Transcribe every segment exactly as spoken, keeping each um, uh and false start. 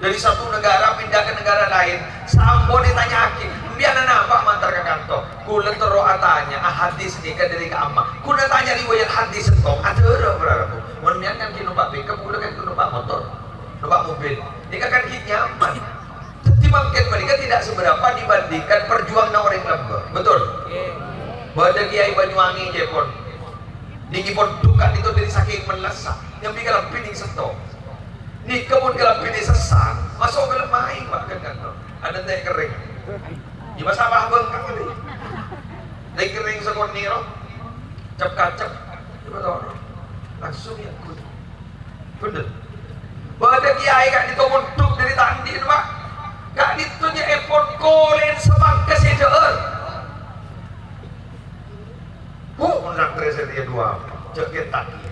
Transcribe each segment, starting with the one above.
Dari satu negara pindah ke negara lain, sampon ètanya'aghi, "Empèyan anapa mandhâr ka kanto?" "Kaulâ terro atanya, ah, hadis nèka dâri ka'emma." Kaulâ tanya riwayat hadis sèttong, adâ' ra, para rabu. Mon empèyan kan ghi' nompa' pickup, kaulâ kan ghi' nompa' motor, nompa' mobil. Nèka kan ghi' nyaman. Dhâddhi mangkèn panèka tidak seberapa dibandingkan perjuanganna orèng lambâ'. Betul? Bâdâ kèyaè Banyuwangi, cèpon. Nènggi pondhuk ka'dinto dâri sakèng mellassa, nyambi kalambhi nèng sèttong. Nèka mon kalambhi nèng sèssang, maso' ka lem aèng, Pak, kan kanto. Adâ' tè' kerrèng. Yâ, masa' bângkang tadi. Tè' kerrèng sakonè' ro. Cep-kacep. Coba toro'. Langsung yâ, ghun. Bhender. Bâdâ kèyaè ka'dinto mondhuk dâri ta' andi', Pak. Ka'dinto nyè'èpon kolè'en samangkèn sè dhâ'âr. Bu, mon santrè sè rèya duwâ', jhâ' kèta' kèya.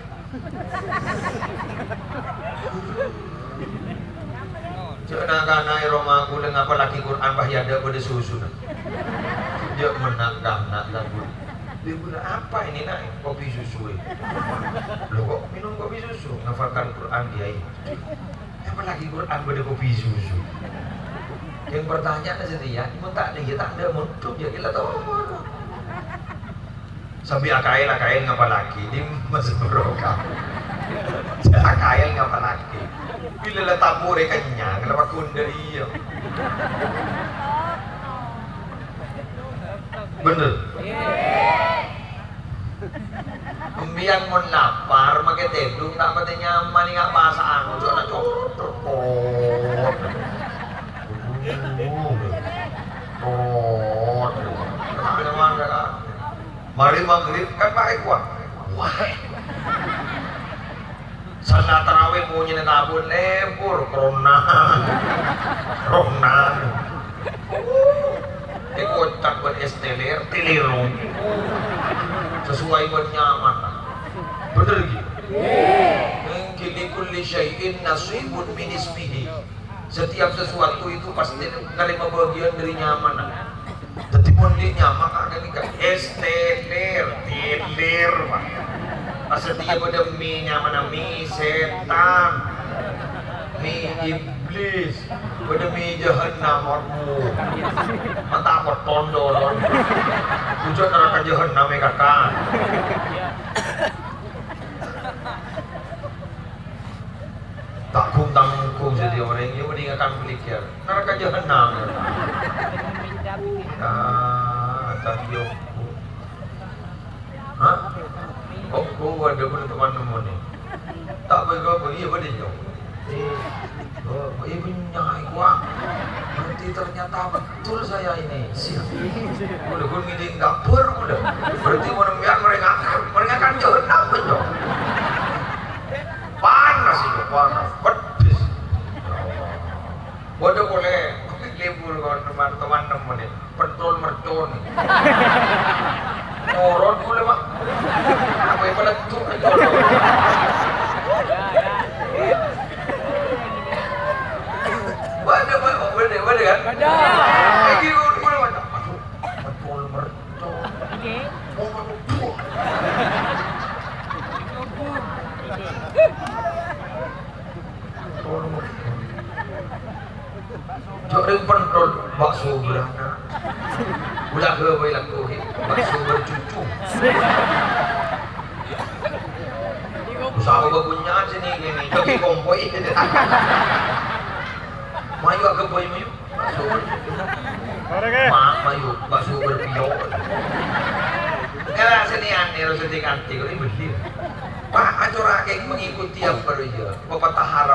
Jhâ' na'-kana' è roma kaulâ ngapallaghi Qur'an, pas è adâ' bâdâ susuna. Jhâ' mennang kana' ta' bu. Dia bilang, "Apa ini, Nak?" "Kopi susu, eh." "Loh, kok minum kopi susu?" "Ngafalkan Qur'an, Kiai." "Apalagi Qur'an bâdâ kopi susu." Yang pertanyaan saja, "Mon ta' ada, ya ta' ada mondhuk, ya kira tahu." Sambil akail-akail ngapallaghi, di masuk barokah. Akail ngapallaghi. Bilâ la tabu' rè kennyang, kenapa kunda iya? Bhender. Empèyan mon lapar, makè tèdung ta' patè nyaman, ènga' pasa'an, ojo ana cor-, cor-, cor-, cor-, cor-, marè maghrib kan paè kowa. Wah. Salat tarawih monyèna tabun lèbur, ronan. Ronan. Èkocak bân es teler, telero. Sesuai bân nyaman. Bhender ghi? Ngghi, "Likulli syai'in nasibun min ismihi." Setiap sesuatu itu pasti nerima bagian dari nyaman. Dhâddhi mon dhi' nyaman, kan, nèka es teler, teler, Pak. Pas satèya bâdâ mi nyamanna mi sètan, mi iblis, bâdâ mi jahannam, aduh. Mata peton dolon. Ujud neraka jahannam, ya, Kakak. Ta' ghung-tangghung jadi orèng, ya mending akan beliker. Neraka jahannam. Nah, tadi aku. Hah? Aku ada pun teman nemu nih. Tak baik apa, iya, bener, Jong. Eh, oh, iya, bener, gua. Berarti ternyata betul saya ini. Siap. Udah, gue ngiding dapur, udah. Berarti mau nembian mereka, mereka kan jahannam, bener. Panas itu, panas, pedes. Waduh, polè lèbur kawan teman-teman nemu nih, pentol mercon. Morot polè, Pak. Apa yang meletup itu? Waduh, Pak, waduh, waduh kan? Waduh. Lagi polè, Pak. Aduh, pentol mercon. Oke. Jhâ' rèng pentol bakso bârâna. Ghulâ ghâbây lagghu, bakso bercucu. Usaha bâbunnya'an sini gini, jhâ' kompoy. Mayu aghâbây, mayu. Bakso. Ora, Kak. Ma-, mayu, bakso berpio. Kala senian nèro senti kanti, kok ini beli. Pak, aturake mengikuti apa iya? Pepatah Arab